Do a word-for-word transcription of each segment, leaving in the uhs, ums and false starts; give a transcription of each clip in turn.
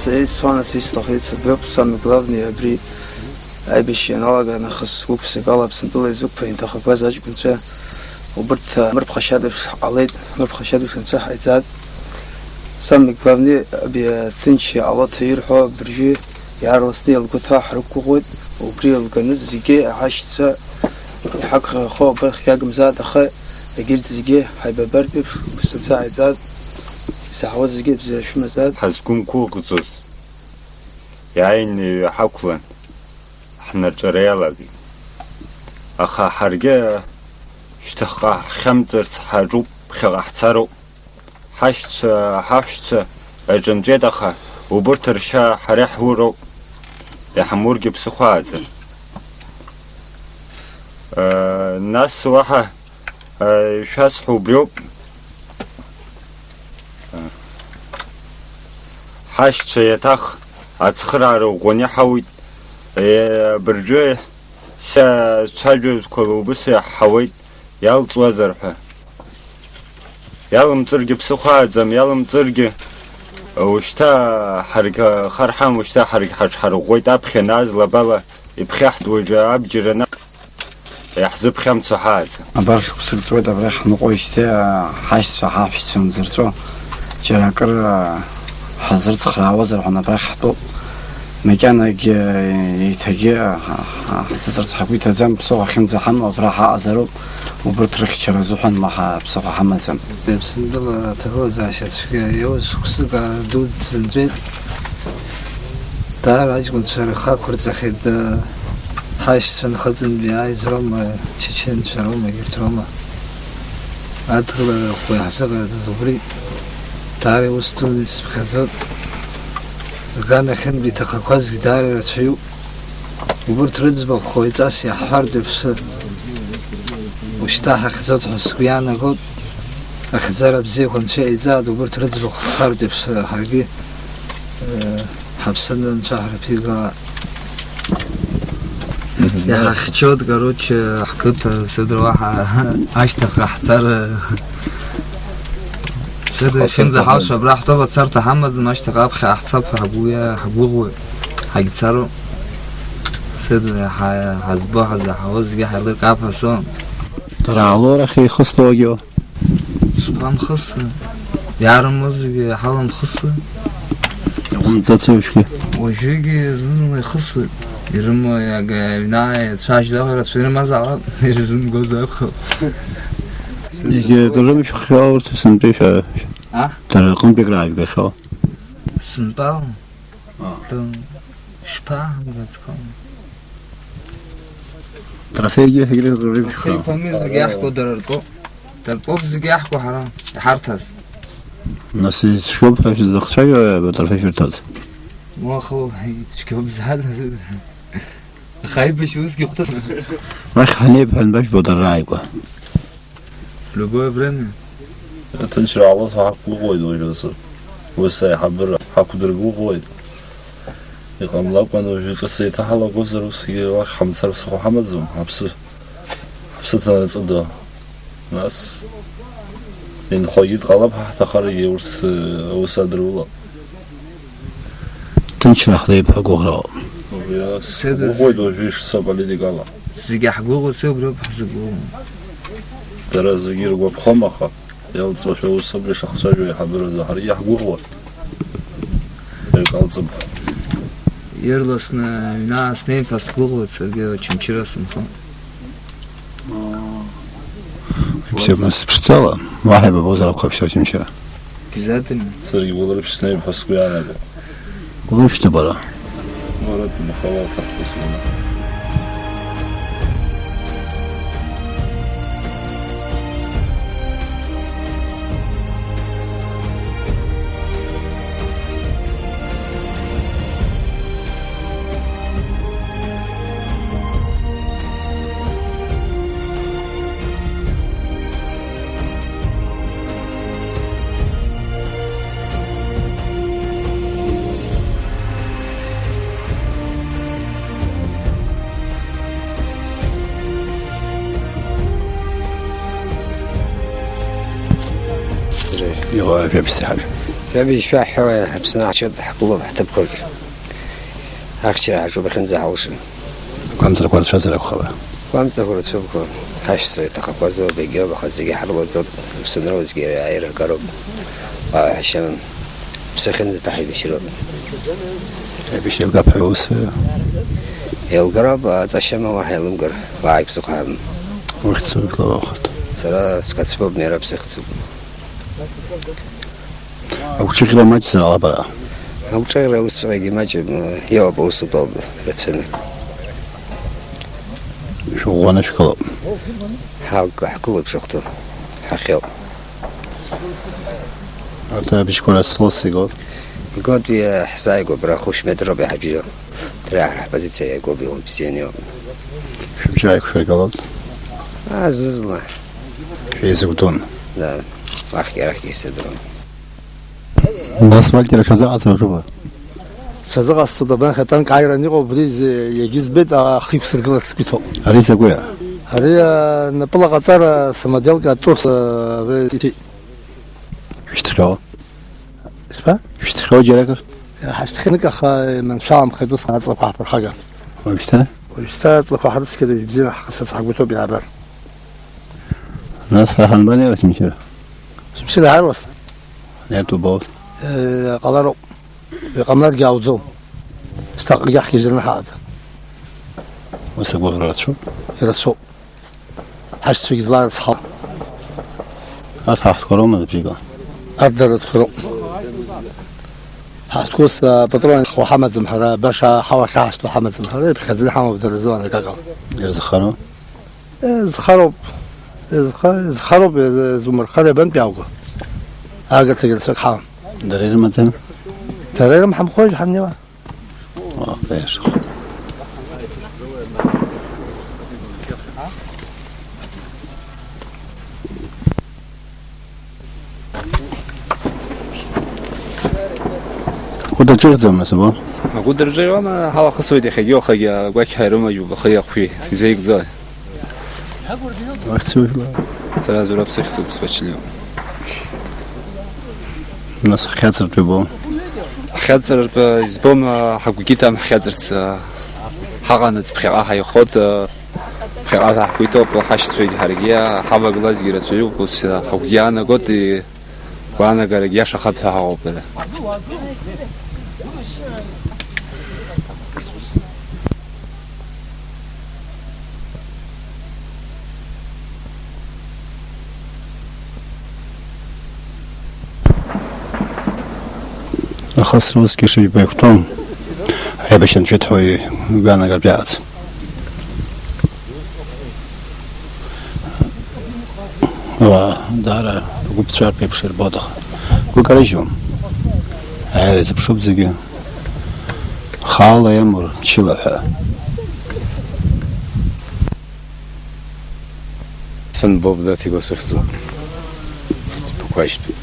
Сара исҳәон, исҭахыз убриоуп, самое главное, абри аибашьра ианалага нахыс гәык-ԥсык ала Аԥсынтәыла изықәԥаны иҭахақәаз аҷкәынцәа убырҭ, а, мырԥхашьадеиԥш ҟалеит, мырԥхашьадеиԥш анцәа ҳаиҵааит. Самое главное, абри аҭынч иҟало ҭаирҳәо абыржәы иаарласны иалгәаҭо ҳрықәгәыӷуеит, убри еилганы зегьы аҳашьцәа иҳақәхахо абырхгьы акәымзааит, аха егьырҭ зегьы ҳаибабартә еиԥш, ус анцәа ҳаиҵааит, изаҳауа зегьы бзиара шәымазааит. Ҳазқәымгәыӷӡоз. Иааины иҩаҳақәлан, ҳнарҵәара иалагеит. Аха ҳаргьы шьҭахьҟа ҳхьамҵырц ҳаҿуп, ԥхьаҟа ҳцароуп. Ҳашьцәа, ҳаҳәшьцәа рҿынҵәеит, аха убырҭ ршьа ҳара иаҳуроуп, иҳамургьы ԥсыхәааӡам. Нас уаҳа Ишәасҳәо убриоуп. Ҳашьцәа иаҭах ацхыраара ӷәӷәаны иҳауит. Абыржәы сцәажәозқәа убыс иаҳҳауеит, иалҵуазар ҳәа. Иалымҵыргьы ԥсыхәааӡам, иалымҵыргьы. Ушьҭа ҳаргьы хар ҳамам, ушьҭа ҳаргьы ҳаҽҳарӷәӷәеит аԥхьа нааз лабала иԥхьаҳтуеит абџьар ана. Иаҳзыԥхьамцо ҳааӡам. Абар шықәсык ҵуеит абра ҳныҟәоижьҭеи, ҳашьцәа, ҳаҳәшьцәа нзырҵәо, џьара акыр ҳазрыцхраауазар ҳәа абрахь ҳтәоуп. Макьанагь еиҭагьы ҳазрыцҳақәо иҭаӡам, ԥсыхәа ахьынӡаҳамоу абра ҳаҟазароуп, убырҭ рыхьчара азыҳәан уаҳа ԥсыхәа ҳамаӡам. Аԥсынтәыла аҭагылазаашьа цәгьа иоуз шықәсык дуӡӡа нҵәеит. Даара аҷкәынцәа рхы ақәырҵахьеит, ҳашьцәа нхыҵынтә иааиз роума, чеченцәа роума, егьырҭ роума. Адгылара ӷәӷәа иаҳзыҟаиҵаз убри даара иус дуны исыԥхьаӡоит. Рган ахьынтә иҭахақәазгьы даара ирацәаҩуп. Убырҭ рыӡбахә ҟаиҵас иаҳҳәартә иаԥсы. Ушьҭа ҳахьӡоит ҳәа сгәы иаанагоит. Ахьӡара бзиақәа Анцәа иаиҵааит, убырҭ рыӡбахә ҳҳәартә иаԥсы, ҳаргьы, э, ҳаԥсаны Анцәа ҳарԥигала. Иаҳахьчоит, короче, ҳқыҭа, сыдра уаҳа ашьҭахь ҳцар, сыдра ишынӡаҳалшо абра ҳтәоуп, ацарҭа ҳамаӡам, ашьҭахь аԥхьа ҳцап ҳгәы-, ҳгәыӷуеит, ҳагьцароуп. Сыдра ҳа-, ҳазбо, ҳазаҳауа зегьы ҳаилыркаап ҳәа соуам. Дара аалоу рахь еихыслогьы. Шԥамхысуеи? Иаарымуазгьы ҳаламхысуеи? Иҟамҵацызшәгьы. Уажәыгьы зны-зынла ихысуеит. Ирымоу иага-, аҩны ааи ацәажәара рацәа ирымазаалап, ирзымгоз акәхап. Егьа рымшәххьоу урҭ сынтәа ишәа-, А? Дара рҟынтәи акраажәгахьоу. Сынтәала? А. Тым, шԥаҳамбац, ком? Трофеигьы егьрыжәхо. Трофеиқәами зегьы иаҳку дара ртәоуп. Дара ртәоуп зегьы иаҳку ҳара, иҳарҭаз. Нас ицәгьоуп ҳәа шәзыхцәажәо, атрофеи шәырҭаз? Уаха ицәгьоуп зад. Аха аибашьра усгьы хәҭа. Уахь ҳанеип ҳәа анбажәбо дара рааигәа? Любое время. Аҭынчра ҟалоит ҳәа ҳақәгәыӷуеит уажәазы. Ус аиҳабыра ҳақәдыргәыӷуеит. Иҟамлакәан уажәы ҿыц еиҭаҳалагозар, усгьы уахь ҳамцар ԥсыхәа ҳамаӡам, ҳаԥсы, ҳаԥсы ҭанаҵыда. Нас инхогьы дҟалап, ҳа ҳҭахарагьы урҭ, э, аус адырулап. Ҭынчра ҳлеип ҳәа гәыӷроуп. Убри ас-, Седа гәыӷуеит уажәы ишцо аполитикала. Зегьы ҳгәыӷуеит, убриоуп ҳзыгәыӷуа. Дара зегьы иргәаԥхом, аха иалҵуашәа ус ауп ишахцәажәо аиҳабыразы, ҳаргьы иаҳгәыӷуа. Акы ҟалҵап. Ирласны аҩны ааснеип ҳәа сгәыӷуеит саргьы, Очамчыра сынхо. Все, нас ԥшӡала, уаҳа ибабозар акәхап, все, Очамчыра. Обязательно. Саргьы Гәылрыԥшь снеип ҳәа сгәы иаанагоит. Гәылрыԥшь дубара? Гәылрыԥшь нхауа уҭахуп сгәы. Иҟоу арашәа ԥсҭҳәашәа. Иаби ишәаҳҳәауеи, Аԥсны ахьчоит, ҳгылоуп ҳҭыԥқәагь. Ахьчара ҳаҿуп иахьынӡаҳалшо. Гәамҵрақәа рацәазар акәхап. Гәамҵрақәа рацәоуп, ҳашьцәа иҭахақәазоуп, егьиоуп, аха зегьы ҳрылаӡоуп, Аԥсны рыуаӡәгьы иара аира агароуп. Уаҳа ҳәашьа амам. Ԥсы ахьынӡаҭаҳа еибашьроуп. Еибашьра еилгап ҳәа ус, еилгароуп, аҵашьа амам уаҳа еилымгар, уааигәсыхәаам. Ухьӡ сыдгылоу ахаҭа? Сара сқацәбоуп, иара ԥсыхьӡуп. Агәҿыӷьра маҷзар ала бара? Агәҿыӷьра усҟагьы маҷым, иоуп аусутә ауп рацәаны. Шәыӷәӷәаны шәгылоуп. Ҳаг-, ҳгылоуп шахәҭоу, ҳахьоуп. Арҭ абжьқәа рас-лас игоит? Игоит, иа-, ҳзааигәоуп, ара хәышә метроуп иҳабжьоу. Дара ҳара ҳпозициа иагоуп, иҟоуп, бзианы иҟоуп. Шәыбжьы ааиқәшәыргалоит? А, зызла. Шәеизыгәдун? Да, уахьгьы арахьгьы исыдырам. Нас, Вальтер, аҽазыҟаҵара уаҿума? Ҽазыҟасҵоит, абанахь атанк ааиран иҟоуп, убри зи-, иагьызбеит, ахы иқәсыргыларц сгәы иҭоуп. Ари закәи? Ари, а, напыла ҟаҵара самоделка атурс, а, ари иҭеит. Шәышьҭхьоу? Ишԥа? Шәышьҭхьоу џьаракыр? Ҳашьҭхьаныкаха, иманшәаламхеит, ус аҵлақәа ҳаԥырхаган. Уажәшьҭа? Уажәшьҭа аҵлақәа ҳрыцқьоит, бзианы ҳхысырц ҳгәы иҭоуп иаабар. Нас ҳанбанеи, Васимчыра? Сымшьыр ҳарласны. Нету боут. Э, ҟалароуп. Иҟамларгьы ауӡом. Шьҭахьҟагьы ҳгьежьраны ҳаҟаӡам. Ус агәыӷра рацәоуп. Ирацәоуп. Ҳашьцәагьы злаарыцҳау. Ас ҳаҳҭқәа роума зыбжьыга? Арҭ дара рыцхәроуп. Ҳаҳҭқәа ус, а, патрон хо ҳамаӡам ҳара, баша ҳауа ахьаҳашьҭуа ҳамаӡам ҳара, иԥхьаӡаны ҳамоуп дара рзы анакакала. Ирзыхароу? Э, зхароуп. Э, зха-, зхароуп, э, з-, зумырхар иабантәи иаауго? Агарҭагьы рацәак ҳамам. Дара ирымаӡам? Дара ирымҳамхои ҳаннеиуа? О, конечно. Кәыдырҿыӷьӡам, нас, або? Акәыдырҿыӷьуама, ҳалахысуеит иахьагьы уахагьы, агәақьҳәа ирымажьуп, ахи ахәи изеигӡои? Ахьцәажәо. Сара Зураб сыхьӡуп, сбачлиу. Нас ҳхьаҵыртә ибо? Ҳхьаҵыртә избом, ҳагәгьы иҭам ҳхьаҵырц, ҳаҟанаҵ ԥхьаҟа ҳаихот, ԥхьаҟа ҳақәиҭоуп, ҳашьцәагьы ҳаргьы ҳавагылазгьы рацәаҩуп, ус ҳагәгьы иаанагот, и-, гәаанагарагь иашахап ҳәа ҳаҟоуп дара. Аха сара усгьы шыжәбо иахәҭоу аибашьра анцәа иҭоу гәаанагартә иааз. Уа, даара агәыԥҵәартә еиԥш ирбоит, аха гәы карыжьуам. Аиааира изыԥшуп зегьы. Хаала иамур мчыла ҳәа. Сан Бобдаҭ игәы сыхьӡуп. Сԥақәашьтәуп.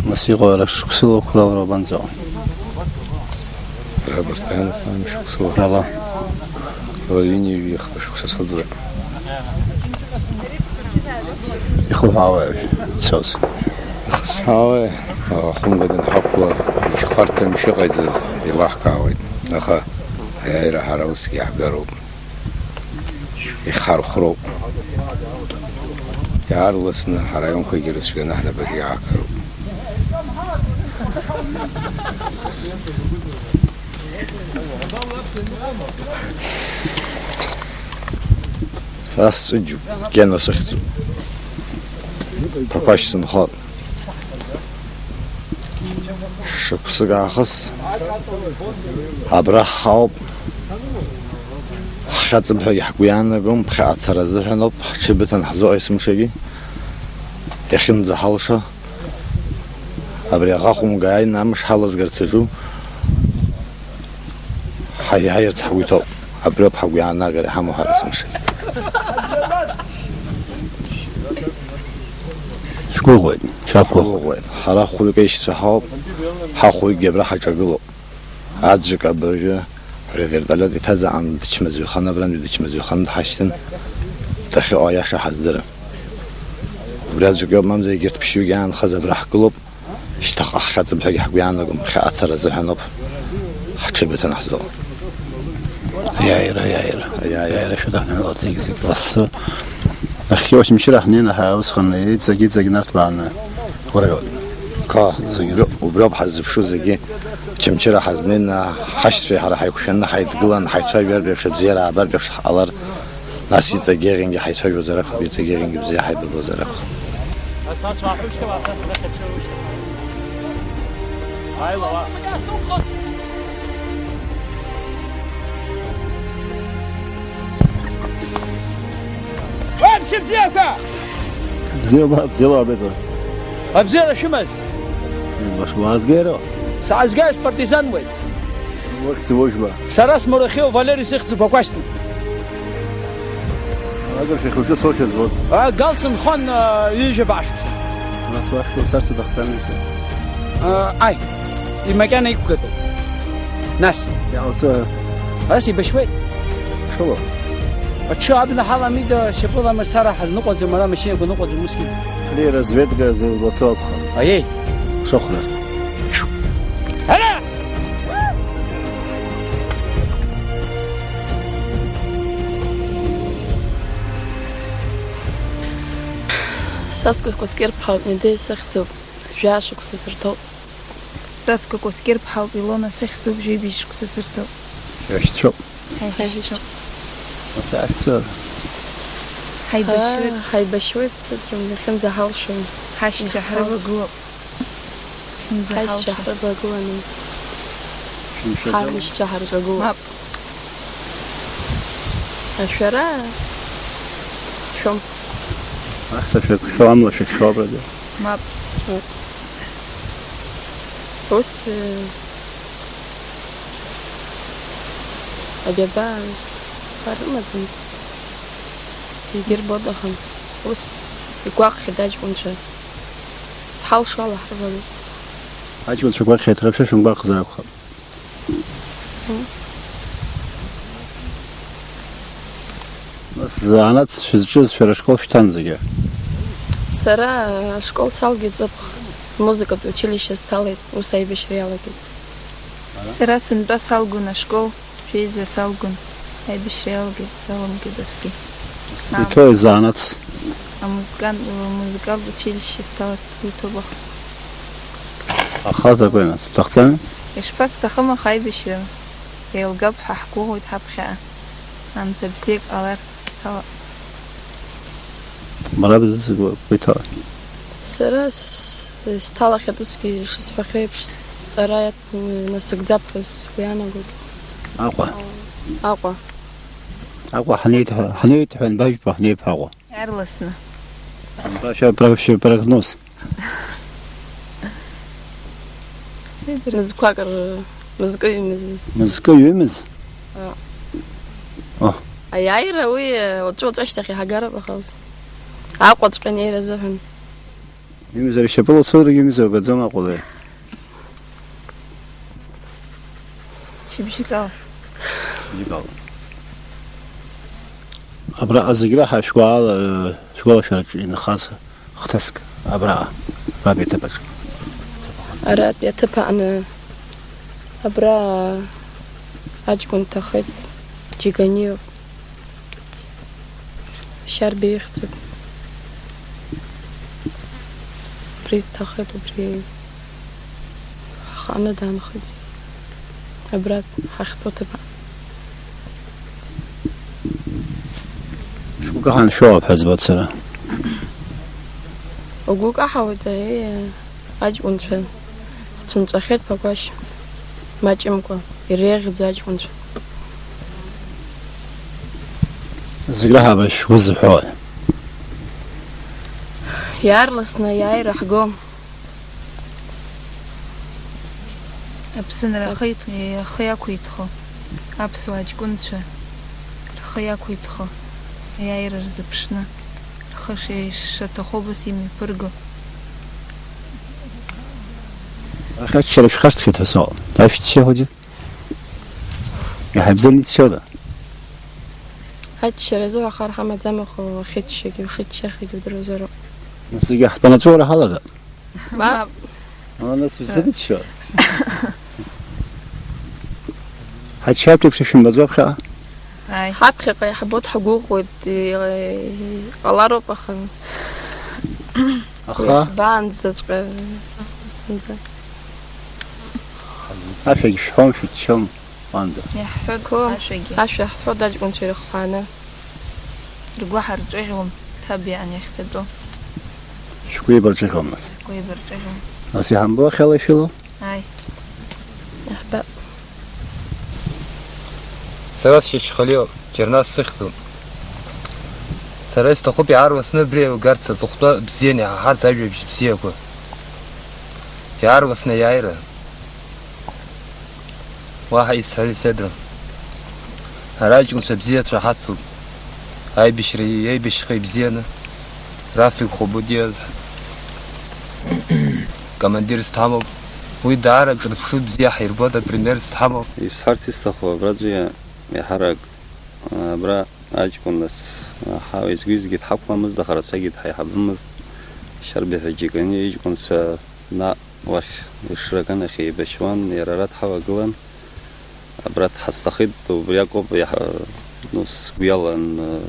Нас иҟоу ара шықәсыла уқәралара уабанӡаҟоу? Ара постоянно саами шықәсыла. Рала? Ала ҩынҩажәи хԥа шықәса схыҵуеит. Ихуҳәаауеи ицоз? Ихысҳәаауеи, ахәымга данҳақәла, ишьхарҭа мшьы ҟаиҵаз еилаҳкаауеит. Аха аиааира ҳара усгьы иаҳгароуп. Ихархәроуп. Иаарласны ҳараионқәагьы рыцәгьаны ҳнапаҿы иаҳгароуп. Са сҵәыџьуп, Гена сыхьӡуп. Ԥақәашь сынхоит. Шықәсык аахыс абра ҳауп. Ҳхьаҵып ҳәагьы ҳгәы иаанагом, ԥхьаҟа ацара азыҳәан ауп, ҳҽеибыҭаны ҳзыҟоу есымшагьы. Иахьынӡаҳалша, абри аӷа хәымга ааины амш ҳалазгарц иаҿу, ҳаиааирц ҳгәы иҭоуп. Абриоуп ҳгәы иаанагара иҳамоу ҳара есымшагьы. Шәгәыӷуеит, шәақәгәыӷуеит. Ҳара хәҩык аишьцәа ҳауп, ҳахәҩыкгьы абра ҳаҿагылоуп. Аӡәк абыржәы ревертолиот иҭаз аан дычмазаҩхан, абрантәи дычмазаҩхан дҳашьҭын, дахьыҟоу аиаша ҳаздырам. Убри аӡәк иоуп, мамзар егьырҭ ԥшьҩык иаанхаз абра ҳгылоуп. Шьҭахьҟа ҳхьаҵып ҳәагьы ҳгәы иаанагом, ҳхьаацара азыҳәаноуп ҳҽеибыҭаны ҳзыҟоу. Аиааира, аиааира. Аиааира. Аиааира шәыдаҳныҳәалоит зегь-зегь лассы. Нахьхьи Очамчыра ҳнеины ҳа-, усҟан иҵегь-иҵегь нарҭбааны ҳгәырӷьоит. Ка, зегьы. Убри-, убриоуп ҳаззыԥшу зегьы. Очамчыра ҳазнеины ҳашьцәеи ҳара ҳаиқәшәаны ҳаидгылан, ҳаицәажәартә еиԥш, абзиара аабартә еиԥш ҳҟалар, нас иҵегь еиӷьынгьы ҳаицәажәозар акәхап, иҵегь еиӷьынгьы бзиа ҳаибабозар акәхап. Уамчыбзиақәа! Бзиоума, бзиала уаабеит уара. Абзиара шәымаз? Избаша, уаазгеи ара? Саазгаз партизануеит. Ухьӡ-, ужәла? Сара смарахьоу Валери сыхьӡуп, акәашьтәуп. Агыршәа хәыҷы соушьа збоит. А, Гал сынхон, а, ҩажәа башықәса. Нас уахь уцарц уҭахӡами? А, ааи, имакьана иқәгатәуп. Нас? Иаауҵо. Ас ибашьуеит? Ҽылоуп. Аҽы абна ҳаламида, шьапыла мацара ҳазныҟәаӡом, ара машьынақәа ныҟәаӡом, усгьы. Ари разведка зылацо акәхап. Аиеи. Шыхәрас. Ара! Сасқәа Кәаскьырԥҳа Медеи сыхьӡуп, жәаа шықәса сырҭоуп. Сасқәа Кәаскьырԥҳа Илона сыхьӡуп, жәибжь шықәса сырҭоуп. Ҳаишьцәоуп. Ҳаишьцәоуп. Ҳаишьцәоуп. Ҳаибашьуеит. Аа, ҳаибашьуеит, сыдрум, иахьынӡаҳалшо. Ҳашьцәа ҳрывагылоуп. Иахьынӡаҳалшо. Ҳашьцәа ҳрывагыланы. Шәымшәаӡои? Ҳашьцәа ҳарҿагылоуп. Мап. Ашәара шәом. Ахьҭа шәықәшәо, амла шәықәшәо, брат. Мап. Ус, э, аџьабаа рымаӡам. Зегьы ирбоит, аха ус игәаҟхьеит аҷкәынцәа. Ҳалшо ала ҳрывагылоуп. Аҷкәынцәа гәаҟхьеит, ҳара шәа шәымгәаҟзар акәхап. Нас занааҭс шәызҿыз шәара ашкол шәҭан зегьы? Сара ашкол салгеит ҵыԥх, музыкатә училище сҭалеит, ус аибашьра иалагеит. Сара сынтәа салгон ашкол, шәеиза салгон, аибашьра иалагеит, саламгеит усгьы. Иҭои занааҭс? Амузыкант, амузыкалтә училище сҭаларц сгәы иҭоуп, аха. Аха закәи нас, бҭахӡами? Ишԥасҭахым, аха аибашьра еилгап ҳәа ҳгәыӷуеит ҳаԥхьаҟа. Аамҭа бзиак ҟалар ҭала. Бара бзы-, быҭала. Сара с-, сҭалахьеит усгьы, ишысҳәахьоу еиԥш, сҵара иаҭ-, насыгӡап ҳәа сгәы иаанагоит. Аҟәа? Аҟәа. Аҟәа ҳнеит ҳәа, ҳнеит ҳәа анбажәбо, ҳнеип Аҟәа. Иаарласны. Анбашәа про-, шәа прогноз? Сидыр. Мызқәак р-, мызкы ҩымыз. Мызкы ҩымыз? А. О. Аиааира уи, уаҵәы-уаҵәы ашьҭахь иҳагароуп, аха ус. Аҟәаҵәҟьа анеира азыҳәан. Ҩымзар ишьапыла уцозаргьы ҩымзар угаӡом Аҟәа. Шьыбжьыкала. Шьыбжьыкала. Абраҟа зегь раҳа шәгәаала-, шәгәалашәараҿы инхаз хҭыск абраҟа, абратәи аҭыԥаҿ. Аратәи аҭыԥ аҟны абра аҷкәын дҭахеит, Џьиганиоуп. Шьарбеи ихьӡуп. Убри дҭахеит, убри ҳханы даанхеит. Абра ҳахьтәоу ҭыԥ. Шәгәы каҳан шәоуп ҳәа збоит сара. Угәы каҳауеит, аиеи. Аҷкәынцәа ҳцәынҵәахьеит Ԥақәашь, маҷымкәа иреиӷьӡоу аҷкәынцәа. Зегь раҳа абра шәгәы зҳәои? Иаарласны аиааира ҳгом. Аԥсынра ахы иҭ-, ахы иақәиҭхо аԥсуа ҷкәынцәа рхы иақәиҭхо аиааира рзыԥшны. Рхы ши-, шаҭаху убас имҩаԥырго. Ахьаччара шәхашҭхьеит ҳәа сыҟоуп. Ашәчча хәыҷы. Иҳаибзан иччода? Аччара азыҳәа хар ҳамаӡам, аха уахьыччагьы ушыччахьагьы удыруазароуп. Нас зегьы ҳтәанаҵәыра ҳалагап. Мап. Ана нас бзырччо. Ҳаччартә еиԥш ишәымбаӡо ԥхьаҟа? Ааи. Ҳаԥхьаҟа иаҳбоит, ҳгәыӷуеит, иҟалароуп, аха Аха? Иаҳбаанӡаҵәҟьа зынӡа. Ашәагь шәҳәом, шәыччом. Ҟәанда. Иаҳҳәоит, Қәым, ашәагьы. Ашәа ҳҳәоит аҷкәынцәа ирыхҳәааны. Ргәы ҳарҿыӷьуам, ҭабиан иахьҭатәоу. Шәгәы еибарҿыӷьуам, нас. Шәгәы еибарҿыӷьуам. Нас иҳамбо ахьала ишәылоу? Ааи. Иаҳбап. Сара сшьыжь Халил, Џьарнас сыхьӡуп. Сара исҭахуп иаарласны абри еилгарц аҵыхәтәа бзианы иҳаҳарц ажәабжь бзиақәа. Иаарласны иааира. Уаҳа исҳәар исеидрым. Ара аҷкәынцәа бзиацәа ҳацуп. Аибашьра еибашьха ибзианы. Рафик Хәыбудиаз командирс дҳамоуп. Уи даара ҿырԥшы бзиа ҳирбоит, апримерс дҳамоуп. Исҳәарц исҭаху абраҵәҟьа иаҳарак, абра аҷкәын нас ҳа уеизгьы-уеизгьы дҳақәламызт, аха рацәагьы дҳаиҳабымызт. Шьарбеи ҳәа џьаканы иҷкәынцәа наҟ уахь Ешыра аганахь еибашьуан, иара ара дҳалагылан. Абра дҳазҭахеит, убри акоуп иаҳа-, ну, сгәы иалан, э,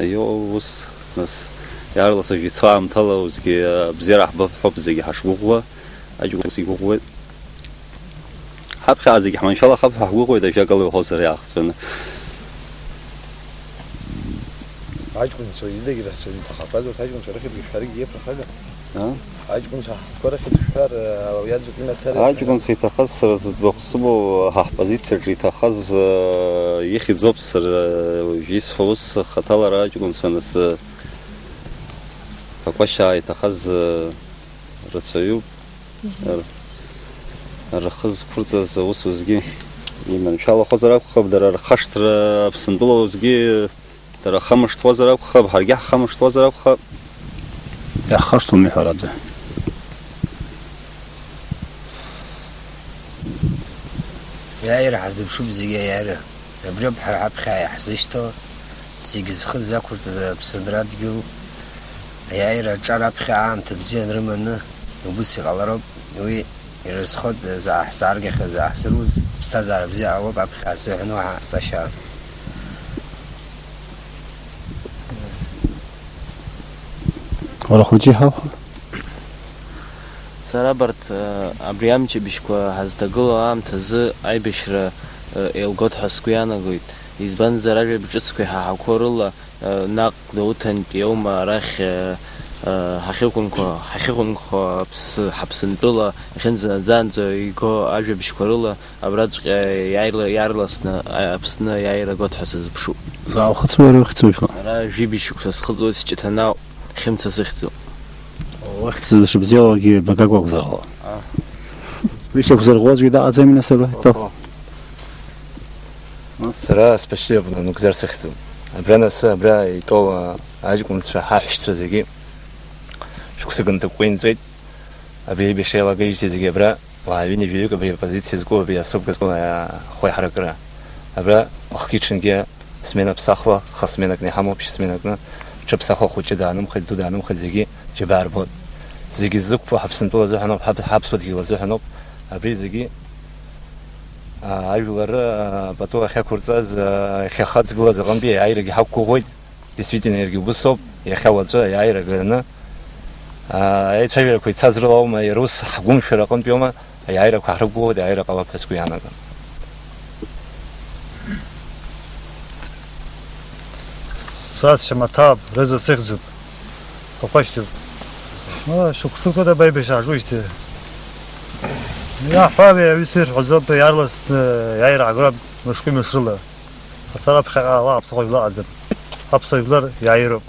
аио, ус, нас, иаарласны жәицо аамҭала усгьы, э, абзиара ҳбап ҳәоуп зегьы ҳашгәыӷуа, аҷкәын сигәыӷуеит. Ҳаԥхьаҟа зегьы ҳманшәалахап ҳәа ҳгәыӷуеит, ажәакала иуҳәозар иаахҵәаны. Аҷкәынцәа идагьы раҳцәажәон, иҭахақәаз урҭ аҷкәынцәа рыхьӡ шәҳәаргьы иаԥырхагам. А? Аҷкәынцәа ҳаҳҭқәа рыхьӡ шәҳәар, ауаҩаӡәк имацара. Аҷкәынцәа иҭахаз сара зыӡбахә сымоу, ҳа ҳпозициаҿы иҭахаз, э, ихьӡоуп сара, уажә исҳәо ус, хаҭала ара аҷкәынцәа нас, э, Ԥақәашьаа иҭахаз, э, рацәаҩуп. Мгм. Р-, рхы зқәырҵаз аус уеизгьы иманшәалахозар акәхап, дара рхашҭра Аԥсынтәыла уеизгьы Дара хамышҭуазар акәхап, ҳаргьы ҳхамышҭуазар акәхап. Иаҳхашҭуам, ҳәарада. Иааира ҳазыԥшуп зегьы аиааира. Абриоуп ҳара ҳаԥхьа иаҳзышьҭоу, зегьы зхы зақәырҵаз Аԥсынра адгьыл. Аиааира аҿар аԥхьа аамҭа бзиа анрыманы, убыс иҟалароуп. Уи ирызхоит, заа ҳзааргахьаз, заа ҳзыруз, ԥсҭазаара бзиа ҟалоуп, аԥхьа ҳзыҳәан уаҳа ҵашьа. Уара хәыҷы иҳауха? Сара абарҭ, э, абри амчыбжьқәа ҳазҭагылоу аамҭазы аибашьра, э, еилгоит ҳәа сгәы иаанагоит, избанзар, ажәабжь ҿыцқәа иҳаҳақәоу рыла, э, наҟ Гәдоуҭантә иоума арахь, э, э, ҳахьықәынхо, ҳахьықәынхо Аԥсы-, ҳаԥсынтәыла иахьынӡанаӡаанӡа иго ажәабжьқәа рыла абраҵәҟьа иааила-, иаарласны, а-, Аԥсны аиааира агоит ҳәа сазыԥшуп. Заа ухыҵуеи уара ухьӡ-ужәла? Ара жәибжь шықәса схыҵуеит, сҷыҭанаауп, Хьымца сыхьӡуп. Уахьӡ шыбзиоу уаргьы Багагә акәзар ҟалап. А. Уи шьақәзырӷәӷәазгьы даҟаӡами нас абра итәоу? Сара Спасиа Нугзар сыхьӡуп. Абра нас, абра итәоу, а, аҷкәынцәа, ҳаҳәшьцәа зегьы шықәсык нҭакәкәа инҵәеит. Абри аибашьра иалагеижьҭеи зегьы абра уаа ҩынҩажәаҩык абри апозициа зку, абри асопка зку, а, ахәы аиҳаракыра. Абра уахгьы-ҽынгьы смена ԥсахла, хасменакны иҳамоуп, шьасменакны, ҽыԥсахуа хәыҷы даанымхеит, ду даанымхеит, зегьы џьабаа рбоит. Зегьы ззықәԥо ҳаԥсынтәыла азыҳәаноуп, ҳаԥ-, ҳаԥсуа дгьыл азыҳәаноуп. Абри зегьы, аа, ажәлар, аа, пату ахьақәырҵаз, аа, иахьахаҵгылаз аҟынтәи аиааирагьы ҳақәгәыӷуеит. Действительно, иаргьы убыс ауп, иахьа уаҵәы аиааира ганы, аа, аицәажәарақәа ицаз рыла аума, иара ус ҳгәымшәара аҟынтәи аума, аиааирақәа ҳрықәгәыӷуеит, аиааира ҟалап ҳәа сгәы иаанагон. Сас Шамаҭааб, Рыза сыхьӡуп. Ахәашьҭоуп. Ма, шықәсықәада баибашьра ҳаҿуижьҭеи. Иаҳҳәап, аҩы сырҳәазоуп, иаарласны иааира ҳагроуп мышкәи мышрыла. Ацара ԥхьаҟа ала аԥсахәа жәлар ҟаӡам. Аԥсуа жәлар иааироуп.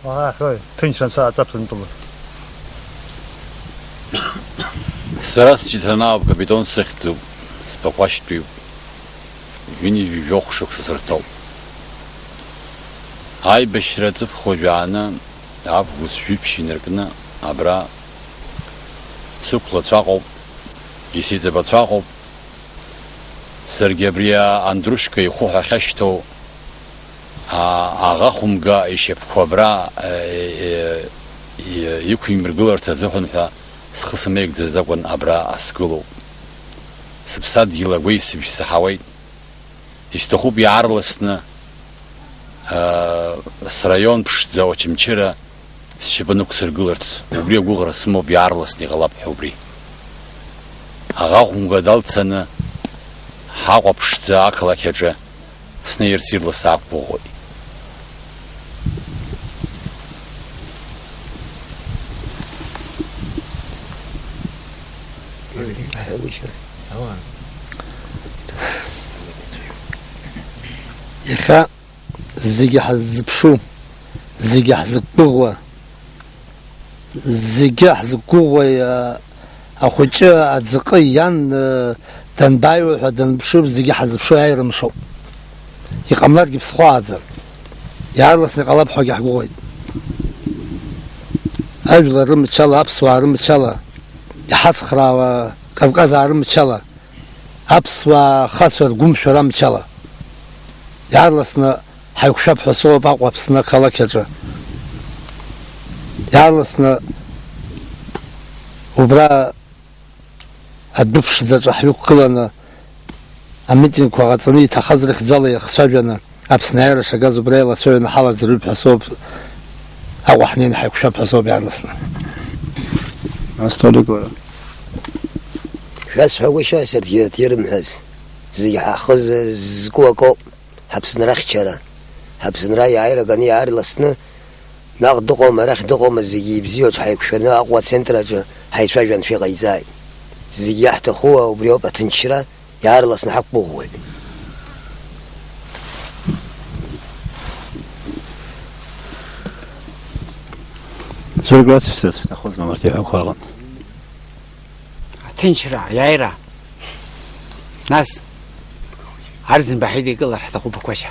Уаҳа иаҳҳәои, ҭынчра анцәа аҵа Аԥсынтәыла. Сара сҷыҭанаауп, капитон сыхьӡуп, сбақәашьтәиуп. Ҩынҩажәи жәохә шықәса сырҭоуп. Аибашьра аҵыԥх уажәааны, август жәиԥшь инаркны, абра сықәлацәаҟоуп, исеиҵабацәаҟоуп. Саргьы абри Андрушка ихәы ҳәа ахьашьҭоу А-, аӷа хәымга ишьапқәа абра, э, э, э, иқәимыргыларц азыҳәан ҳәа схы сымеигӡаӡакәан абра сгылоуп. Сыԥсадгьыл агәеисыбжь саҳауеит. Исҭахуп иаарласны, э, сраион ԥшӡа Очамчыра сшьапы нықәсыргыларц, убри агәыӷра сымоуп, иаарласны иҟалап ҳәа убри. Аӷа хәымга далцаны, ҳаҟәа ԥшӡа ақалақь аҿы снеирц ирлас сақәгәыӷуеит. Иахьа зегьы ҳаззыԥшу, зегьы ҳзықәгәыӷуа, зегьы ҳзықәгәыӷуа, а, ахәыҷы аӡҟы иан, а, данбааиуа ҳәа данԥшып, зегьы ҳаззыԥшу аиаара мшоуп. Иҟамларгьы ԥсхәааӡам. Иаарласны иҟалап ҳәагьы ҳгәыӷуеит. Ажәлар рымчала, аԥсуаа рымчала, иҳацхраауа Кавказаа рымчала, аԥсуаа хацәа ргәымшәара амчала. Иаарласны ҳаиқәшәап ҳәа соуп Аҟәа Аԥсны ақалақь аҿы. Иаарласны убра адәы ԥшӡаҿы ҳҩықәгыланы, амитингқәа ҟаҵаны, иҭахаз рыхьӡала иахцәажәаны, Аԥсны аиара шагаз убра еилацәажәаны ҳалаӡырҩып ҳәа соуп, Аҟәа ҳнеины ҳаиқәшәап ҳәа соуп иаарласны. Астолик уара. Шәасҳәагәышьои саргьы ирҭ-, ирымҳәаз? Зегьы ҳахы зы-, ззку акоуп, ҳаԥсынра ахьчара, ҳаԥсынра иааира ганы иаарласны, наҟ дыҟоума, арахь дыҟоума, зегьы ибзиоуч ҳаиқәшәаны Аҟәа ацентр аҿы ҳаицәажәаншәа иҟаиҵааит. Зегьы иаҳҭаху убриоуп, аҭынчра, иаарласны ҳақәгәыӷуеит. Зургәац шәсырц шәҭахузма абарҭ иҳәақәа рҟынтә? Аҭынчра, аиааира. Нас, Арӡынба ҳидикылар ҳҭахуп ақәашьа.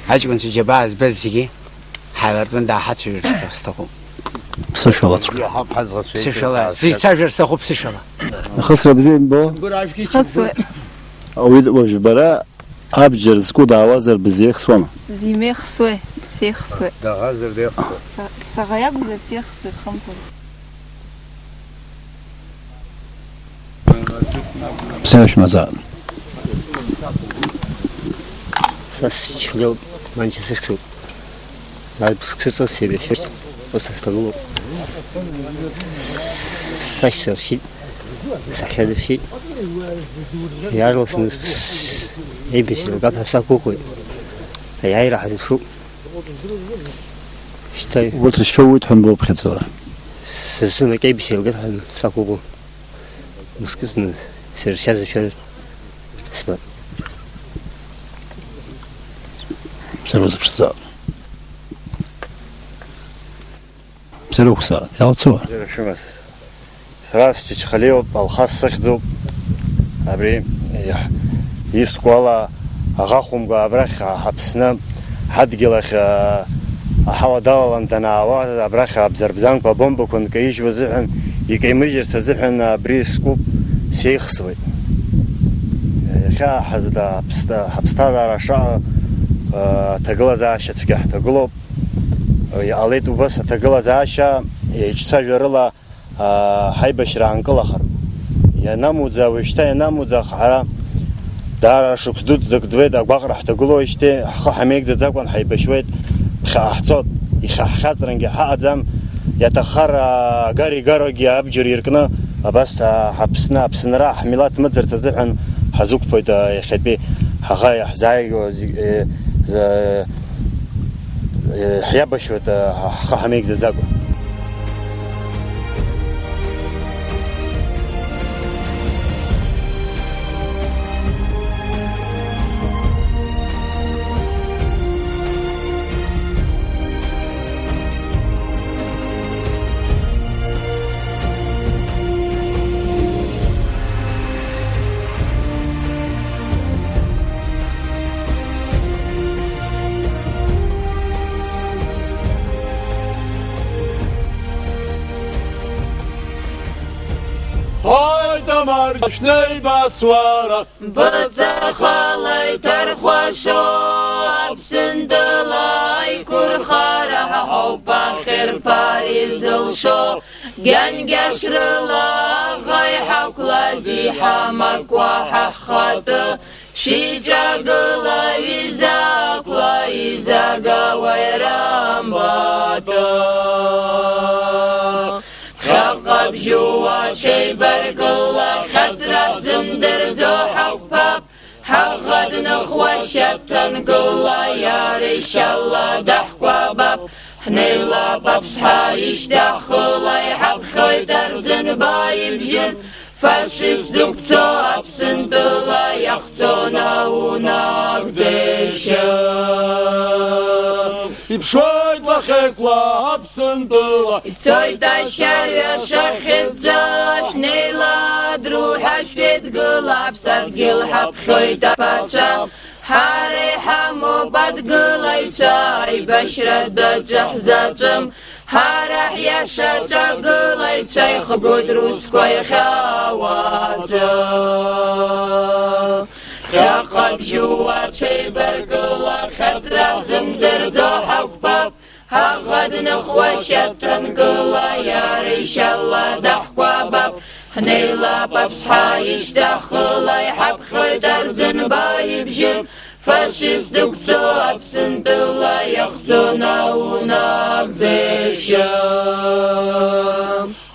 Аҷкәынцәа џьабаа збаз зегьы ҳаилартәын дааҳацәажәар сҭахуп. Ԥсышәалаҵәҟьа. Ԥсышәала. Сеицәажәар сҭахуп ԥсышәала. Ахысра бзиа иббо. Схысуеит. Уи уажә бара абџьар зку даауазар бзиахсуама? Сзимеихсуеи, сеихсуеи. Даӷазар деихсуеит. Са-, саӷа иакәзар сеихсуеит, хымԥада. Бзиара шәымазаап. Са счхлиоуп, манча сыхьӡуп. Ԥсыҽыҵас еибашьырц ус сҭагылоуп. Сашьцәа ршьит, сахьадыршьит. Иаарласны еибашьра лгап ҳәа сақәгәыӷуеит. Аиааира ҳазыԥшуп. Шьҭа урҭ ршьоуеит ҳәа анбоуԥхьаӡо? Са сзын акеибашьра лгап ҳәа сақәгәыӷуп. Мышкызны сара сшьазашәа сбап. Бзиара узыԥшӡа. Бзиара уқәзаап, иауцуа? Бзиара шәымаз. Сара Счычхалиоуп, Алхас сыхьӡуп. Абри, иаҳ-, иску ала, аӷа хәымга абрахь, ҳаԥсны ҳадгьыл ахь, а, аҳауа далалан данаауа, абрахь абзарбзанқәа, абомбақәа нкаижьуа азыҳәан, икаимыжьырц азыҳәан абри скуп, сеихсуеит. Иахьа ҳазда-, ҳаԥсҭа-, ҳаԥсҭазаара шаҟа, а, аҭагылазаашьа цәгьа ҳҭагылоуп. Иҟалеит убас аҭагылазаашьа еиҿцәажәарыла, аа, ҳаибашьра аанкылахартә. Ианамуӡа, уажәшьҭа ианамуӡах, ҳара даара шықәс дуӡӡак ӡбеит, агәаҟра ҳҭагылоижьҭеи, ҳхы ҳамеигӡаӡакәан ҳаибашьуеит, ԥхьаҟа ҳцот, ихьаҳхьаҵрангьы ҳаҟаӡам, иаҭаххар, аа, агар игароугьы абџьар иркны, абас, аа, ҳаԥсны, Аԥсынра, ҳмилаҭ мыӡырц азыҳәан ҳазықәԥоит, аа, иахьатәи ҳаӷа иаҳзааигәоу зегь, е, з-, Ҳиабашьуеит, ҳхы ҳамеигӡаӡакәа. Ҳаит, амарџьнеибацуара! Быҵәахала иҭархәашоуп Сынтәыла аиқәырхара ҳауп ахьырԥар изылшо, гьангьашрыла аӷа иҳақәлаз иҳамакуа ҳа ҳхатәы, шәиҿагыла ҩызакла изагауа иара амбатәы. Ԥхьаҟа бжьуа ҽеибаркыла хьаҵра ҳзымдырӡо ҳақәԥап, ҳаӷа дныхуашьа ҭангыла, иара ишьала даҳкәабап, ҳнеилап аԥсҳа ишьҭахыла, иҳаԥхьоит Арӡынба ибжьы, фашист дықәҵо Аԥсынтәыла, иахҵо наунагӡа ишьы. Иԥшуеит лахьеиқәла Аԥсынтәыла. Ицоит ашьарҩаш ахьыӡәӡәа, шәнеила адруҳәа шәеидгыла, ҳаԥсадгьыл ҳаԥхьоит аԥацәа. Ҳара иҳамоуп адгылаҩцәа, аибашьратә адәаҿы ҳзаҵәым. Ҳара ҳиаша аҿагылаҩцәа ихгоит русқәа иахьа уаҵәы. Ԥхьаҟа бжьуа ҽеибаркыла хьаҵра ҳзымдырӡо ҳақәԥап, ҳаӷа дныхуашьа ҭангыла, иара ишьала даҳкәабап, ҳнеилап аԥсҳа ишьҭахыла, иҳаԥхьоит Арӡынба ибжьы, фашист дықәҵо Аԥсынтәыла, иахҵо наунагӡа ишьы.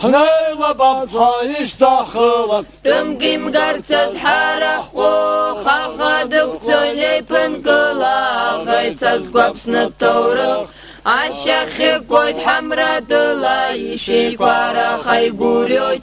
Ҳнеилап аԥсҳа ишьҭахыла. Тәымк имгарцаз ҳара ҳҟәых, аӷа дықәҵоит неиԥынкыла, аӷа ицазкуа Аԥсны ҭоурых, ашьа хьыкәоит ҳамратәыла, ишәеиқәараха игәырҩоит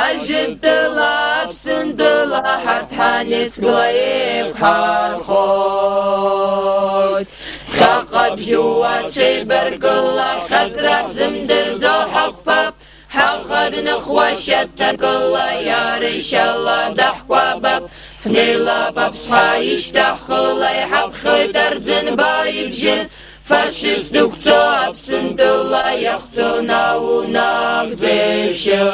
ажәытәтәыла, Аԥсынтәыла, ҳарҭ ҳанеицгыла еиқәҳархоит. Ԥхьаҟа бжьуа ҽеибаркыла хьаҵра ҳзымдырӡо ҳақәԥап, ҳаӷа дныхуашьа ҭангыла, иара ишьала даҳкәабап, ҳнеилап аԥсҳа ишьҭахыла, иҳаԥхьоит Арӡынба ибжьы, фашист дықәҵо Аԥсынтәыла, иахҵо наунагӡа ишьы.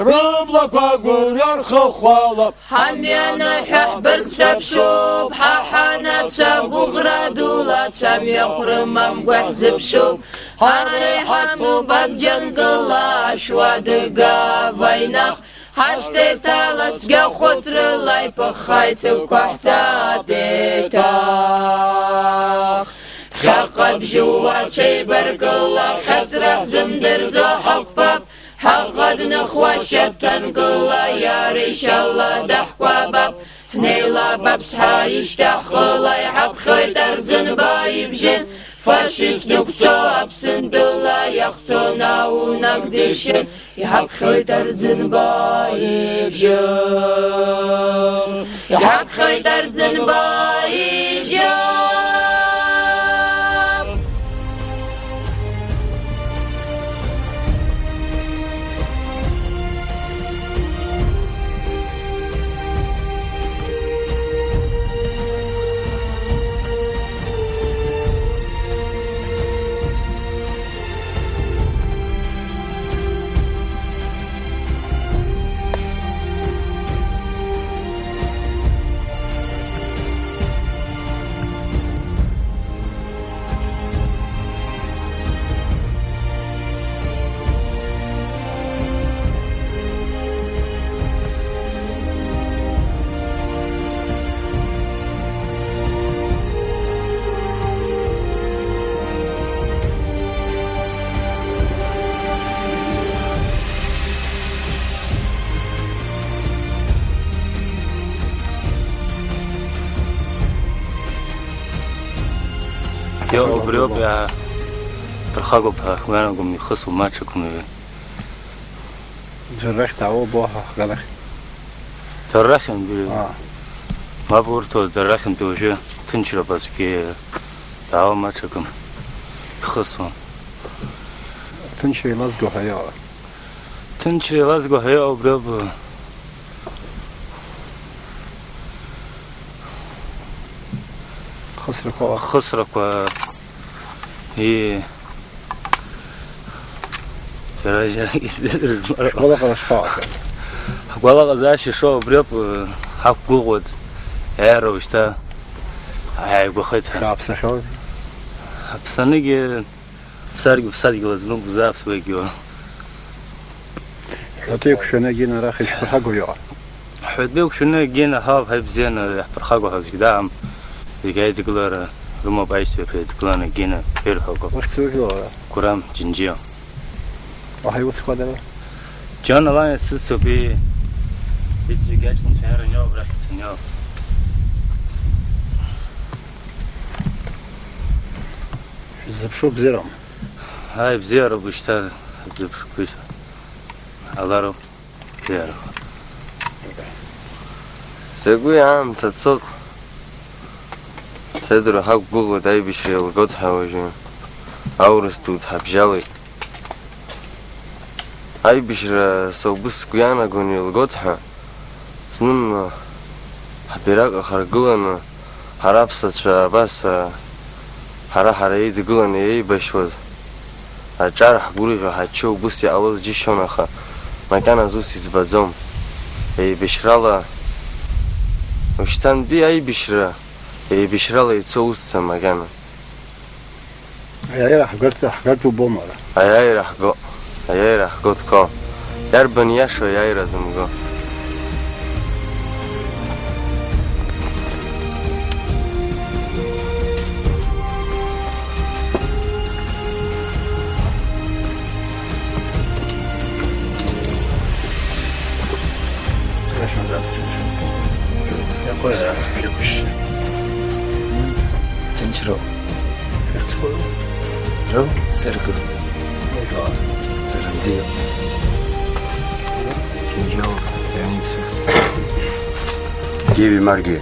Рыблақәа гәырҩа рхыхәалап. Ҳамҩаныҳәа ҳбыргцәаԥшуп, ҳа ҳанацәа гәыӷра дула, цәамҩахә рымамкәа ҳзыԥшуп. Ҳара иҳамоуп абџьангыла, ашәуа дыга аваинах, ҳашҭа иҭала цәгьа хәыцрыла, иԥыхха ицықәкуа ҳҵап еиҭах. Ԥхьаҟа бжьуа ҽеибаркыла хьаҵра ҳзымдырӡо ҳақәԥап, ҳаӷа дныхуашьа ҭангыла, иара ишьала даҳкәабап, ҳнеилап аԥсҳа ишьҭахыла, иҳаԥхьоит Арӡынба ибжьы, фашист дықәҵо Аԥсынтәыла, иахҵо наунагӡа ишьы, иҳаԥхьоит Арӡынба ибжьы. Иҳаԥхьоит Арӡынба ибжьы. Иа, убриоуп, иа-, дырхагоуп ҳәа уи анагом, ихысуп маҷк ныҩы. Ӡәыр рахь даауоу абоуҳәа ҳганахь? Ӡәыр рахьынтәи? Аа. Мап урҭоз, ӡәыр рахьынтәи уажәы ҭынчроуп аӡәгьы даауам аҽакым. Ихысуам. Ҭынчра еилазго ҳәа иҟоу. Ҭынчра еилазго ҳәа иҟоу убриоуп. Хысрақәа. Хысрақәа. Ии. Џьара, џьара, џьара. Шәгәалаҟара шԥаҟаху? Ҳгәалаҟазаашьа шоу убриоуп, ҳақәгәыӷуеит, аиааира уажәшьҭа. Ааигәахеит ҳәа. Шәааԥсахьоу? Ҳаԥсаныгьы, ԥсадгьыл, ԥсадгьыл азныҟәзаап сгәы иабо. Ҳәатәеиқәшәаны Гена арахь ишәԥырхагоу иҟан? Ҳәатәеиқәшәаны Гена ҳауп, ҳаибзианы иаҳԥырхагоу ҳәа зегь даам. Зегь аидгылара рымоуп, аишьцәа ҳәа идгыланы Гена ирҳәо акоуп. Ухьӡ ужәлоура? Гурам Џьынџьиа. Уаҳа иуцқәа дара? Џьон Алан исыцуп, ии. Иҵегь аҷкәынцәа иараниоуп, рахь ицаниоуп. Шәзыԥшу бзиарам. Ааи, бзиароуп ушьҭа, ҳзыԥшқәеи алароуп, бзиароуп. Сгәы аамҭа цоит. Сеидура ҳақәгәыӷуеит, аибашьра еилгоит ҳәа уажәы. Аурыс ду дҳабжьалеит. Аибашьра са убыс сгәы иаанагон еилгоит ҳәа. Зны ҳбираҟ ахаргыланы, ҳара аԥсацәа абас, ҳара-ҳара еидгыланы еибашьуаз аҿар ҳгәырӷьо ҳаччо убыс иҟалоз џьысшьон, аха макьаназ ус избаӡом. Еибашьрала, ушьҭантәи аибашьра, еибашьрала ицо усӡам макьана. Аиааира ҳгартә, ҳгартә убома ара? Аиааира ҳго, аиааира ҳго дко. Иарбан иашоу аиааира зымго? Ҭынчроуп. Рыу? Саргы. Саргы. Геви Марги.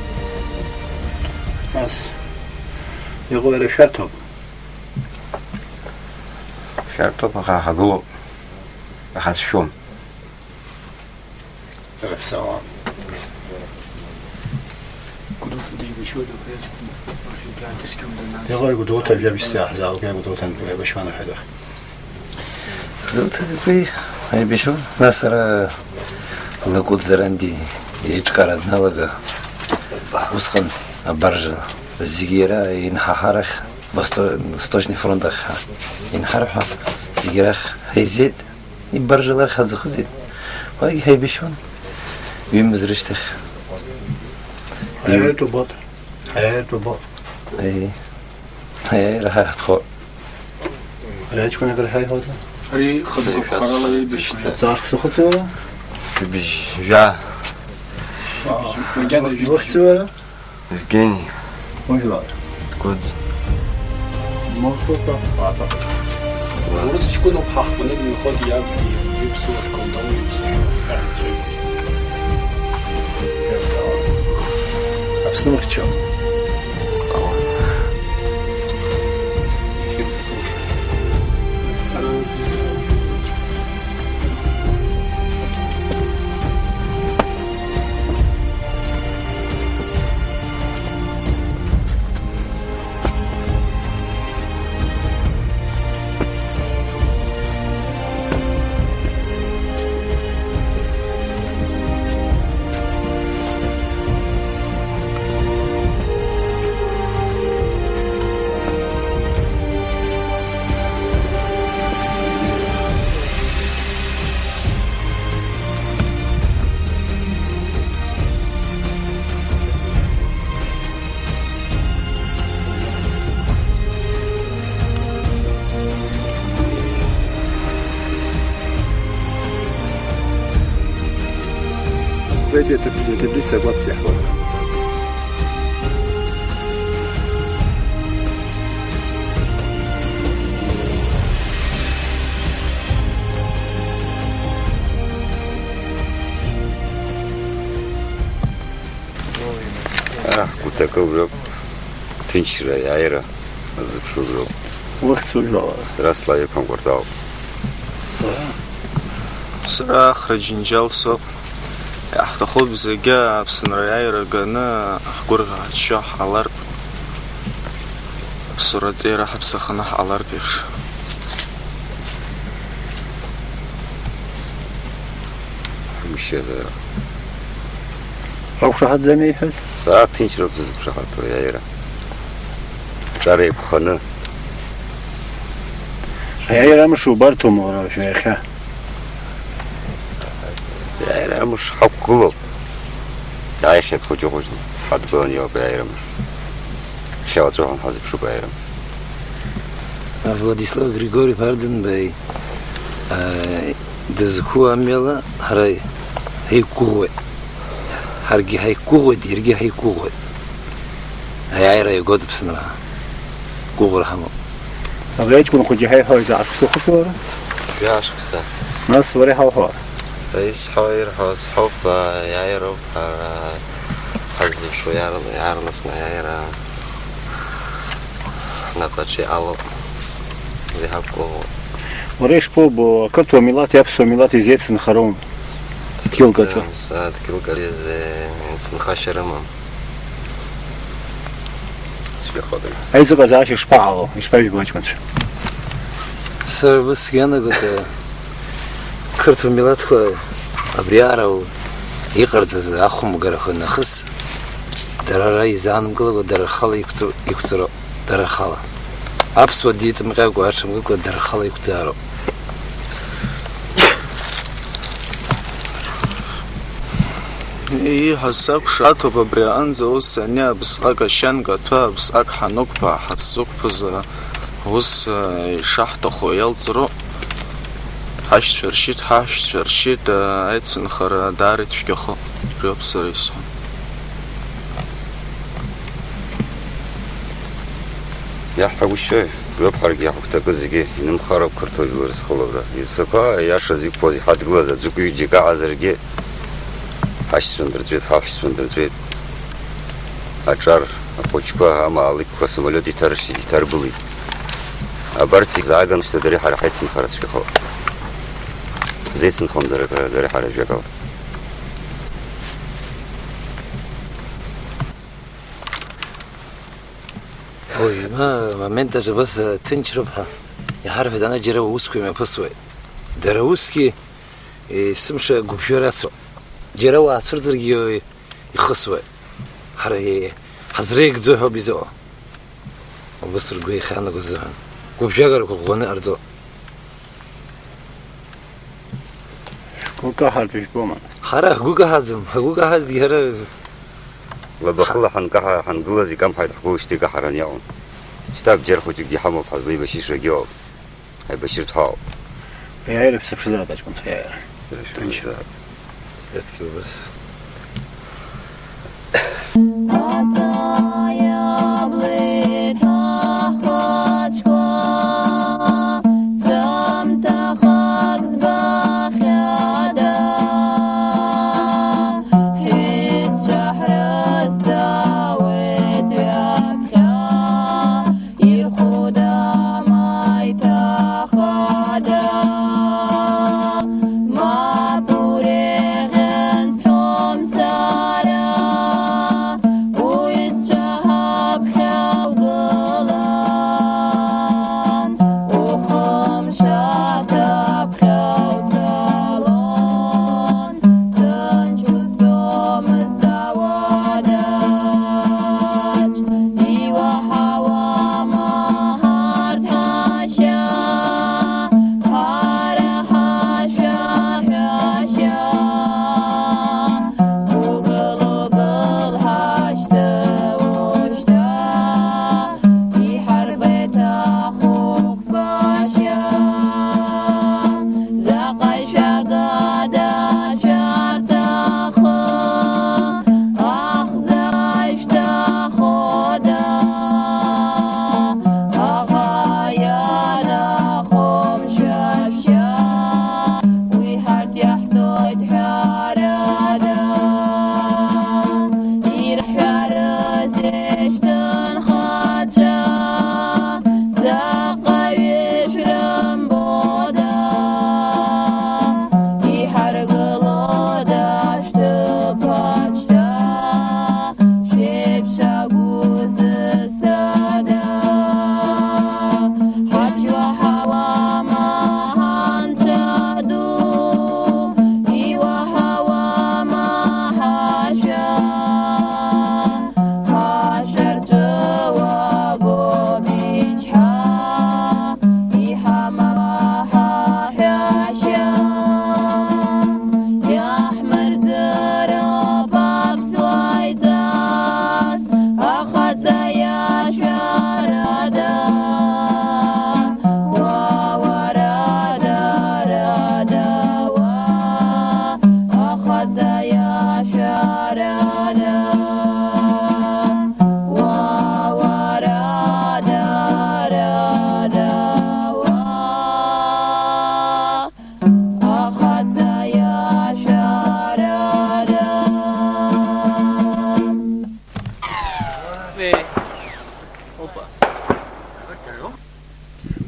Ас. Иҟоу иара шәарҭоуп. Шәарҭоуп, аха ҳагылоуп. Ҳацәшәом. Рыԥсаауан. Гәдоуҭа деибашьуеит абри аҷкәын, иҟои Гәдоуҭа жәабжьс иаҳзааугеи Гәдоуҭантәи еибашьуан рҳәеит. Гәдоуҭа закәи аибашьуан, нас ара Лакәыт Заранди еиҿкаара дналага, усҟан абаржа зегьы иара инҳаҳар ахь, Восто-, Восточный фронт ахь ҳәа инҳар ҳәа зегьы рахь ҳаизеит. Ибаржалар ҳаӡахыҵит. Уагь ҳаибашьуан. Ҩымз рышьҭахь. Ҳаиааиртә убоит. Ҳаиааиртә убоит. Аи. Ҳаиааира ҳаиҳабхо. Ари аҷкәын акыр ҳаиҳәозар? Ари хатәгәаԥхарала еибашьуан. Ҵааршәа сахыҵуара? Быжьжәа. Макьана Иухьӡу уара? Евгений. Ужәлар. Дгәыӡ. Морквақәа, папа. Урыс ҷкәыноуп ҳахԥаны дынхоит иаб иԥсуа школдау иԥсуа. Аԥсны ухьчо. Стала. Иахьынӡасылшо. Введите таблицу год всех выборов. Аҳ, гәҭакы убриоуп, ҭынчра, аиааира ззыԥшу убриоуп. Ухьӡ ужәлала? Сара Славик Мгәарҭа ауп. Сара Ахра Џьынџьал соуп. Иаҳҭахуп зегьы Аԥсынра аиааира ганы, ҳгәырӷьа ҳаччо ҳҟалартә, аԥсуара аҵеира ҳаԥсаханы ҳҟалартә еиԥш. Ҳмшьазар. Ҳақәшаҳаҭӡами ииҳәаз? Сара ҭынчроуп сзықәшаҳаҭу, аиааира. Ҿар еиқәханы. Аиааира амш убарҭоума уара уажәы иахьа? Аиааира амш ҳақәгылоуп. Иааихьеит хәыҷы-хәыҷла, ҳадгыланы иоуп аиааира амш. Хьауаҵәыҳәан ҳазыԥшуп аиааира амш. Владислав Григорьев Арӡынбеи, э, дызқәу амҩала ҳара ҳаиқәгәыӷуеит. Ҳаргьы ҳаиқәгәыӷуеит, иаргьы ҳаиқәгәыӷуеит. Аиааира иагоит Аԥсынра. Гәыӷра ҳамоуп. Абри аҷкәын хәыҷы иҳаиҳәоит, ашықәса ухыҵуара? Жәашықәса. Нас уара иҳауҳәо? Са исҳәо, ирҳәо сҳәоуп, иааироуп, ҳара ҳаззыԥшу иаар-, иаарласны аиааира ҳнапаҿы иҟалоуп. Уи ҳақәгәыӷуеит. Уара ишԥоубо, ақырҭуа милаҭи аԥсуа милаҭи зеицынхароума? Дгьылк аҿы. Сара дгьылк аҿы изеицынхашьа рымам. Аизыҟазаашьа шԥаҟало, ишԥажәбо аҷкәынцәа? Сара ус иаанагоит, қырҭуа милаҭқәа абри аара иҟарҵаз ахәымгарақәа нахыс, дара ара изаанымкылакәа, дара рхала иқәҵо-, иқәҵароуп, дара рхала. Аԥсуа диҵамҟьакәа, аҽымкыкәа, дара рхала иқәӡаароуп. Ииҳәаз сакәшаҭоуп, абри аҟынӡа ус ани абысҟак ашьанк аҭәы, абысҟак ҳанықәԥа, ҳаззықәԥаз, ус, э, ишаҳҭаху иалҵроуп. Ҳашьцәа ршьит, ҳашьцәа ршьит, э, аицынхара даара ицәгьахо, убриоуп сара исҳәо. Иаҳҳәагәышьои, жәаԥҳаргьы иаҳагәҭакы зегьы инымхароуп қырҭуа жәлар зхылабра. Изцақәа аиашаз иқәԥоз иҳадгылаз аӡәык-ҩыџьа икаҳазаргьы, ҳашьцәа ндырҵәеит, ҳаҳәшьцәа ндырҵәеит. Аҿар, ахәыҷқәа, амаалықьқәа, асамолиот иҭаршьит, иҭаргылеит. Абарҭ зегь зааганы шьҭа дареи ҳара ҳаицынхара цәгьахоит. Ҳзеицынхом дара, дара ҳара жәакала. Уажәы амомент аҿы абас, э, ҭынчроуп ҳәа иҳарҳәеит, ана џьара аусқәа имҩаԥысуеит. Дара усгьы, э, есымша гәыԥжәара ацуп. Џьара уаацәырҵыргьы ихысуеит. Ҳара, э, ҳазреигӡо ҳәа ауп изыҟоу. Убас ргәы иахьаанаго азыҳәан. Гәыԥжәагарақәа ӷәӷәаны иҟарҵо. Шәгәы каҳартә ижәбома? Ҳара ҳгәы каҳаӡам, ҳгәы каҳазҭгьы ҳара. Лабахыла ҳанкаҳа, ҳангылаз икамҳаит ҳгәы, шьҭа икаҳаран иҟам. Шьҭа абџьар хәыҷыкгьы ҳамоуп, ҳазлеибашьышрагьы ыҟоуп. Аибашьыртә ҳауп. Аиааира шәзыԥшызаап, аҷкәынцәа, аиааира. Ҭынч. Светки убас. Аҵаа иаблит ҳхәыҷқәа, цәамҭахак збахьада, ҳҩызцәа ҳрызҵаауеит ҩаԥхьа. Ихәда ма иҭахада, мап уреиӷьын сҳәом сара, уҩызцәа ҳаԥхьа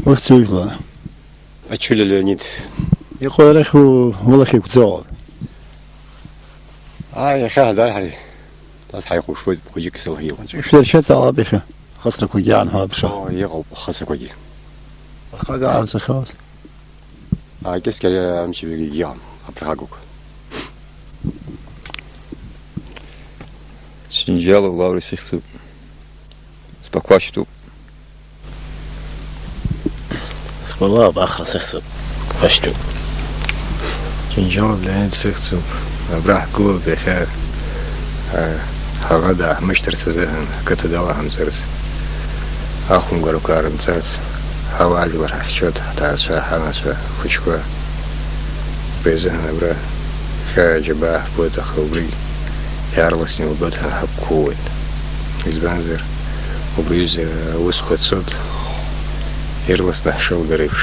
Ухьӡ ужәла. Ачулиа Леонид. Иҟоу арахь у-, улахь еиқәӡоуп. Ааи, иахьа ҳадар ҳари. Нас ҳаихәаԥшуеит, хәыҷык сылахь иҟаҵәҟьоуп. Ишәыршьаҵәҟьа алап иахьа. Хысрақәагьы аанҳәа аԥша. Оо, иҟоуп, хысрақәагьы. Рхага аарцахьоуз. Ааи, кьыскьа амчыбжьагьы иҟам, абрахагоуп. Џьынџьал Лаура сыхьӡуп. Сԥақәашьтәуп. Сгәалап, Ахра сыхьӡуп. Ашьҭоуп. Џьынџьал Леонид сыхьӡуп. Абра ҳгылоуп иахьа, ҳа-, ҳаӷа дааҳмышьҭырц азыҳәан, ҳқыҭа далаҳамҵарц, ахәымгарақәа аарымҵарц, ҳауаажәлар ҳахьчоит, ҳҭаацәа, ҳанацәа, ҳхәыҷқәа. Убри азыҳәан абра иахьа аџьабаа ҳбоит, аха убригь иаарласны илбоит ҳәа ҳақәгәыӷуеит. Избанзар, убри аҩыза аусқәа цоит, ирласны ҳшеилгар еиԥш,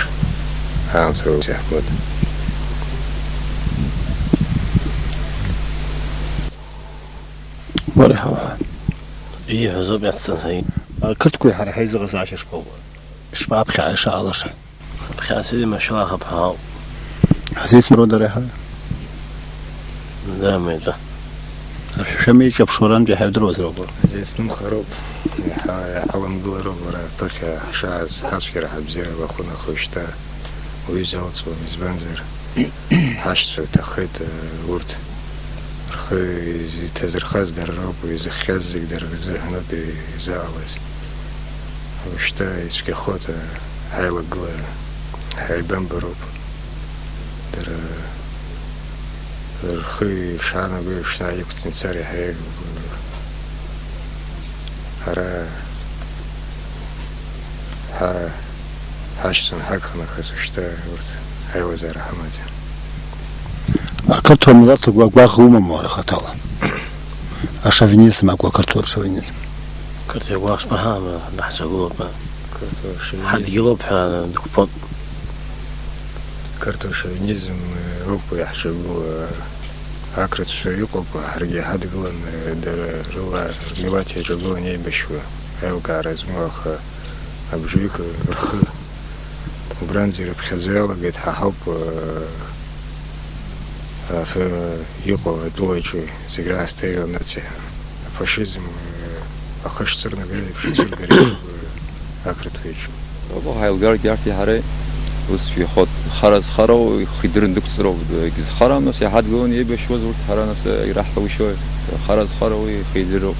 аамҭа ус иаҳбоит. Уара иҳауҳәа. Ииҳәазоуп иацҵаз. Ақырҭқәеи ҳара ҳаизыҟазаашьа шԥоубо? Ишԥаԥхьа ишаалаша? Ԥхьа сыдимашәала хыԥҳәаауп. Ҳазеицынроу дара иаҳа? Дара митәы. Шәамеиҿаԥшуа рантәи ҳаидыруазароуп. Ҳазеицнымхароуп, иаҳа-, иаҳаламгылароуп лара ԥыхьа ҳшааз, ҳацәгьара ҳабзиара лахәын, аха уажәшьҭа уаҩы залҵуам, избанзар, ҳашьцәа иҭахеит, э, урҭ рхы изҭазырхаз дара роуп, уи изыхҟьаз зегь дара рзыҳәаноуп изыҟалаз. Уажәшьҭа ицәгьахоит, э, ҳаилагылара, ҳаибамбароуп. Дара рхы ишаанаго еиԥш, наҟ иқәҵны ицар иаҳа еиӷьуп. Ҳара ҳа-, ҳашьцәа анҳагха нахыс, уажәшьҭа урҭ аилазаара ҳамаӡам. Ақырҭуа милаҭ агәаӷ умам уара хаҭала? Ашовинизм агәы, ақырҭуа шовинизм. Қырҭ иагәаӷ шԥаҳамам, даҳцагылоуп. Қырҭуа шовинизм. Ҳадгьылоуп ҳәа дықәԥон. Қырҭуа шовинизм, э, ауп уи иаҳҿагылоу, э, ақырҭцәа иҟоуп, ҳаргьы иҳадгылан, э, дара рыла, рмилаҭ иаҿагылан еибашьуа, аилкаара змоу, аха абжаҩык рхы убранӡа ирыԥхьаӡо иалагеит, ҳа ҳауп, э, афы-, иҟоу атәылаҿы зегь раасҭа еиланаҵы ҳәа. Афашизм, э, ахы шцәырнаго еиԥш, ицәыргар еиԥш, э, ақырҭуа иҿы. Або ҳаилгаргьы арҭи ҳареи ус ҩахоит. Хара зхароу ихы идырны дықәҵроуп, егьызхарам, нас иҳадгыланы еибашьуаз урҭ ҳара нас ираҳҳәауашьои? Хара зхароу ихы идыруп.